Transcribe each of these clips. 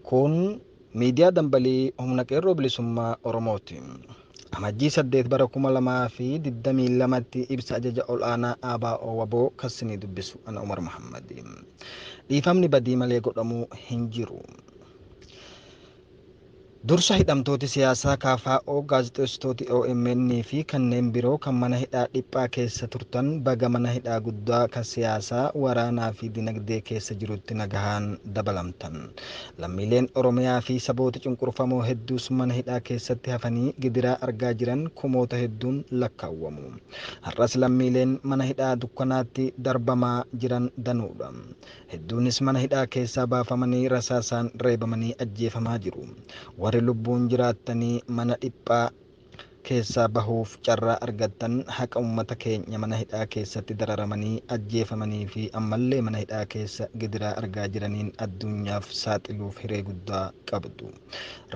Kun miidiyaa dambalii humna qeerroo bilisummaa Oromooti. Amajjii 8 bara 2022tti ibsa ajaja ol'aanaa ABO WBO kassinii dubbisu ana Umar Muhammad. Dhiifamni badii malee godhamuu hin jiru. Dursa hidhamtooti siyaasaa KFO, gaazexeessitooti OMN fi kanneen biroo kan mana hidhaa dhiphaa keessa turtan baga mana hidhaa guddaa kan siyaasaa, waraanaa fi dinagdee keessa jirutti nagahaan dabalamtan. Lammiileen Oromiyaa fi saboota cunqurfamoo hedduus mana hidhaa keessatti hafanii gidiraa argaa jiran kumoota hedduun lakkaawwamu. Har'as lammiileen mana hidhaa dukkanaatti darbamaa jiran danuudha. Hedduunis mana hidhaa keessaa baafamanii rasaasaan reebamanii ajjeefamaa jiru. Warri lubbuun jiraattanii mana dhiphaa keessaa bahuuf carraa argattan haqa uummata keenya mana hidhaa keessatti dararamanii ajjeefamanii fi ammallee mana hidhaa keessa gidiraa argaa jiraniin addunyaaf saaxiluuf hiree guddaa qabdu.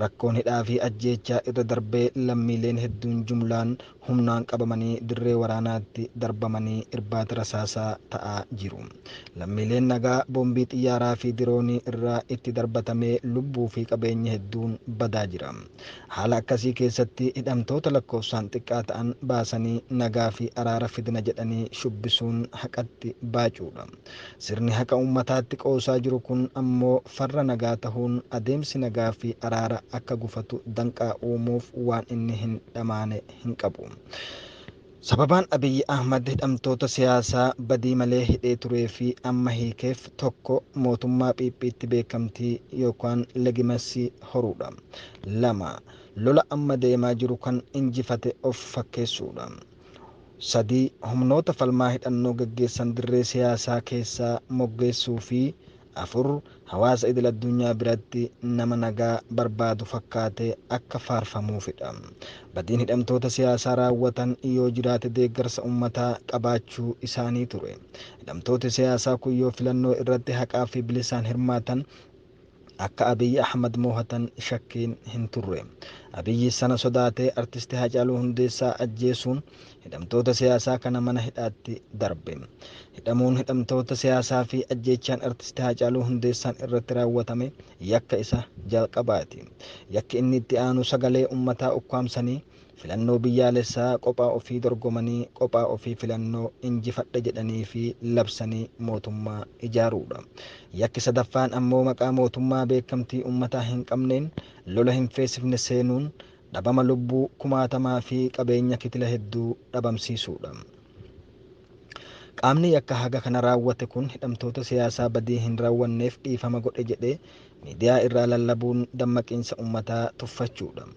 Rakkoon hidhaa fi ajjeechaa irra darbee lammiileen hedduun jumlaan humnaan qabamanii dirree waraanaatti darbamanii irbaata rasaasaa ta'aa jiru. Lammiileen nagaa boombii xiyyaaraa fi diroonii irraa itti darbatamee lubbuu fi qabeenya hedduun badaa jira. Haala akkasii keessatti hidhamtoota lakkoofsaan xiqqaa ta'an baasanii nagaa fi araara fidna jedhanii shubbisuun haqatti baacuudha. Sirni haqa uummataatti qoosaa jiru kun ammoo farra nagaa tahuun adeemsi nagaa fi araara akka gufatu danqaa uumuuf waan inni hin dhamaane hin qabu. Sababaan Abiyyi Ahmad hidhamtoota siyaasaa badii malee hidhee turee fi amma hiikeef tokko mootummaa Phiiphiitti beekamtii yookaan legimasii horuudha. 2, lola amma deemaa jiru kan injifate of fakkeessuudha. 3, humnoota falmaa hidhannoo gaggeessan dirree siyaasaa keessaa moggeessuu fi 4, hawaasa idil addunyaa biratti nama nagaa barbaadu fakkaatee akka faarfamuufidha. Badiin hidhamtoota siyaasaa raawwatan yoo jiraate deeggarsa uummataa qabaachuu isaanii ture. Hidhamtoota siyaasaa kun yoo filannoo irratti haqaa fi bilisaan hirmaatan akka Abiyyi Ahmad moohatan shakkiin hin turre. Abiyyi sana sodaatee artisti Haacaaluu Hundeessaa ajjeesuun hidhamtoota siyaasaa kana mana hidhaatti darbe. Hidhamuun hidhamtoota siyaasaa fi ajjeechaan artisti Haacaaluu Hundeessaan irratti raawwatame yakka isa jalqabaati. Yakki inni itti aanu sagalee uummataa ukkaamsanii filannoo biyyaalessaa qophaa ofii dorgomanii qophaa ofii filannoo injifadha jedhanii fi labsanii mootummaa ijaaruudha. Yakki sadaffaan ammoo maqaa mootummaa beekamtii uummataa hin qabneen lola hin feesifne seenuun dhabama lubbuu kumaatamaa fi qabeenya kitila hedduu dhabamsiisuudha. Qaamni yakka haga kana raawwate kun hidhamtoota siyaasaa badii hin raawwanneef dhiifama godhe jedhee miidiyaa irraa lallabuun dammaqiinsa uummataa tuffachuudha.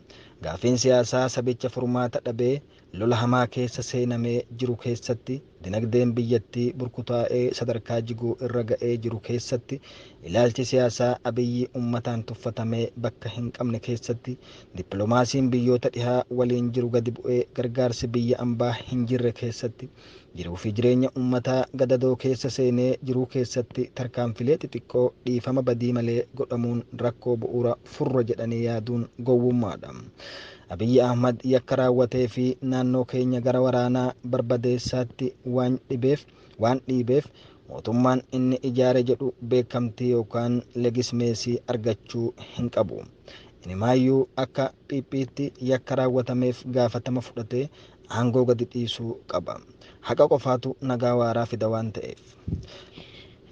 Gaafiin siyaasaa sabicha furmaata dhabee lola hamaa keessa seenamee jiru keessatti dinagdeen biyyattii burkutaa'ee sadarkaa jiguu irra ga'ee jiru keessatti ilaalchi siyaasaa Abiyyi uummataan tuffatamee bakka hin qabne keessatti dippiloomaasiin biyyoota dhihaa waliin jiru gadi bu'ee gargaarsi biyya ambaa hin jirre keessatti jiruu fi jireenya uummataa gadadoo keessa seenee jiruu keessatti tarkaanfilee xixiqqoo dhiifama badii malee godhamuun rakkoo bu'uura furra jedhanii yaaduun gowwummaadha. Abiyyi Ahmad yakka raawwatee fi naannoo keenya gara waraanaa barbadeessaatti waan dhiibeef mootummaan inni ijaare jedhu beekamtii yookaan legismeesii argachuu hin qabu. Inimaayyuu akka Phiiphiitti yakka raawwatameef gaafatama fudhatee aangoo gadi dhiisuu qaba. Haqa qofaatu nagaa waaraa fida waan ta'eef.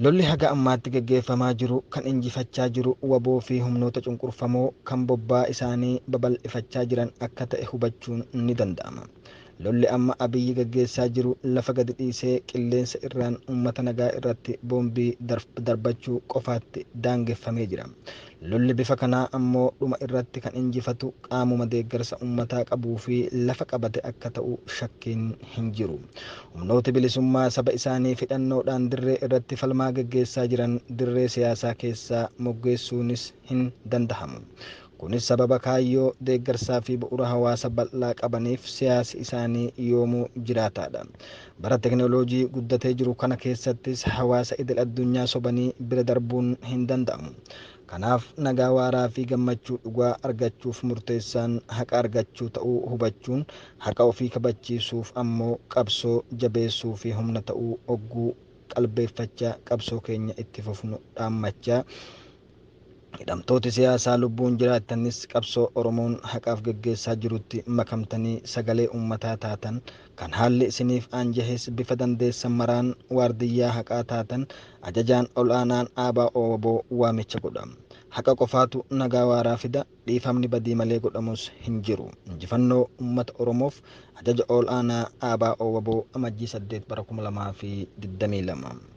Lolli haga ammaatti gaggeeffamaa jiru kan injifachaa jiru waboo fi humnoota cunqurfamoo kan bobbaa isaanii babal'ifachaa jiran akka ta'e hubachuun ni danda'ama. Lolli amma Abiyyi gaggeessaa jiru lafa gadi dhiisee qilleensa irraan uummata nagaa irratti boombii darbachuu qofaatti daangeffamee jira. Lolli bifa kanaa ammoo dhuma irratti kan injifatu qaamuma deeggarsa uummataa qabuu fi lafa qabate akka ta'u shakkiin hin jiru. Humnooti bilisummaa saba isaanii hidhannoodhaan dirree irratti falmaa gaggeessaa jiran dirree siyaasaa keessaa moggeessuunis hin danda'amu. Kunis sababa kaayyoo deeggarsaa fi bu'uura hawaasa bal'aa qabaniif siyaasi isaanii yoomuu jiraataadha. Bara teknooloojii guddatee jiru kana keessattis hawaasa idil addunyaa sobanii bira darbuun hin danda'amu. Kanaaf nagaa waaraa fi gammachuu dhugaa argachuuf murteessaan haqa argachuu ta'uu hubachuun haqa ofii kabachiisuuf ammoo qabsoo jabeessuu fi humna ta'uu ogguu qalbeeffachaa qabsoo keenya itti fufnu dhaammachaa. Hidhamtooti siyaasaa lubbuun jiraattanis qabsoo Oromoon haqaaf geggeessaa jirutti makamtanii sagalee uummataa taatan, kan haalli isiniif aanjahes bifa dandeessan maraan waardiyyaa haqaa taatan, ajajaan ol'aanaan ABO-WBO waamicha godha. Haqa qofaatu nagaa waaraa fida, dhiifamni badii malee godhamus hin jiru. Injifannoo uummata Oromoof. Ajaja ol'aanaa ABO-WBO, Amajjii 8 bara 2022.